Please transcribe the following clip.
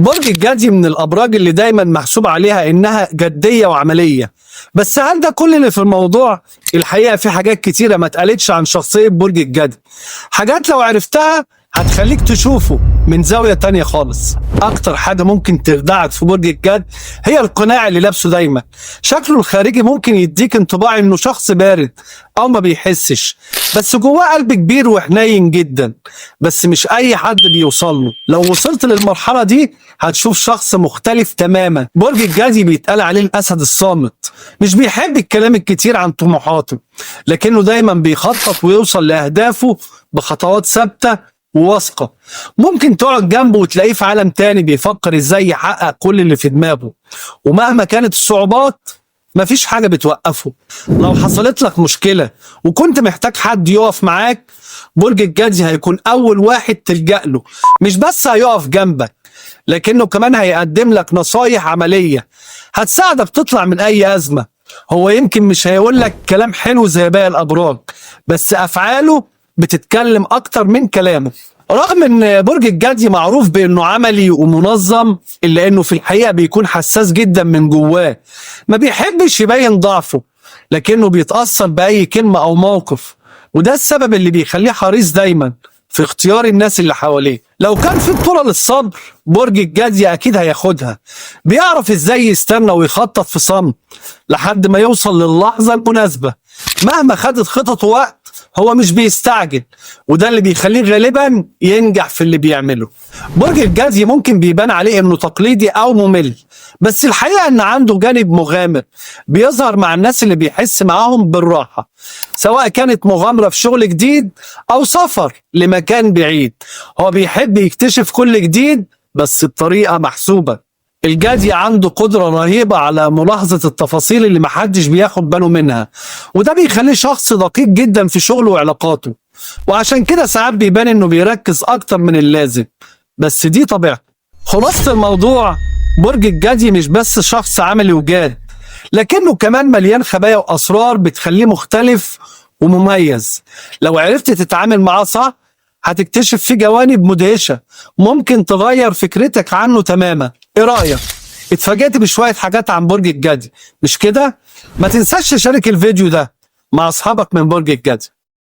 برج الجدي من الأبراج اللي دايما محسوب عليها إنها جدية وعملية، بس هل ده كل اللي في الموضوع؟ الحقيقة في حاجات كتيرة ما اتقالتش عن شخصية برج الجدي، حاجات لو عرفتها هتخليك تشوفه من زاوية تانية خالص. أكتر حاجة ممكن تخدعك في برج الجدي هي القناع اللي لابسه دايما. شكله الخارجي ممكن يديك انطباع إنه شخص بارد أو ما بيحسش، بس جواه قلب كبير وحنين جدا، بس مش أي حد بيوصل له. لو وصلت للمرحلة دي هتشوف شخص مختلف تماما. برج الجدي بيتقال عليه الأسد الصامت، مش بيحب الكلام الكتير عن طموحاته، لكنه دايما بيخطط ويوصل لأهدافه بخطوات ثابتة وواثقة. ممكن تقعد جنبه وتلاقيه في عالم تاني، بيفكر ازاي يحقق كل اللي في دماغه، ومهما كانت الصعوبات مفيش حاجة بتوقفه. لو حصلت لك مشكلة وكنت محتاج حد يقف معاك، برج الجدي هيكون أول واحد تلجأ له. مش بس هيقف جنبك، لكنه كمان هيقدم لك نصايح عملية هتساعدك تطلع من أي أزمة. هو يمكن مش هيقول لك كلام حلو زي باقي الأبراج، بس أفعاله بتتكلم أكتر من كلامه. رغم ان برج الجدي معروف بانه عملي ومنظم، الا انه في الحقيقة بيكون حساس جدا من جواه. ما بيحبش يبين ضعفه، لكنه بيتأثر بأي كلمة او موقف، وده السبب اللي بيخليه حريص دايما في اختيار الناس اللي حواليه. لو كان في بطولة للصبر، برج الجدي اكيد هياخدها. بيعرف ازاي يستنى ويخطط في صمت لحد ما يوصل للحظة المناسبة. مهما خدت خططه وقت، هو مش بيستعجل، وده اللي بيخليه غالبا ينجح في اللي بيعمله. برج الجدي ممكن بيبان عليه انه تقليدي او ممل، بس الحقيقة ان عنده جانب مغامر بيظهر مع الناس اللي بيحس معاهم بالراحة، سواء كانت مغامرة في شغل جديد او سفر لمكان بعيد. هو بيحب يكتشف كل جديد، بس بطريقة محسوبة. الجدي عنده قدرة رهيبة على ملاحظة التفاصيل اللي محدش بياخد باله منها، وده بيخليه شخص دقيق جدا في شغله وعلاقاته، وعشان كده ساعات بيبان انه بيركز اكتر من اللازم، بس دي طبيعته. خلاصة الموضوع، برج الجدي مش بس شخص عملي وجاد، لكنه كمان مليان خبايا واسرار بتخليه مختلف ومميز. لو عرفت تتعامل معاه صح، هتكتشف فيه جوانب مدهشة ممكن تغير فكرتك عنه تماما. ايه رأيك؟ اتفاجئت بشوية حاجات عن برج الجدي، مش كده؟ ما تنساش تشارك الفيديو ده مع اصحابك من برج الجدي.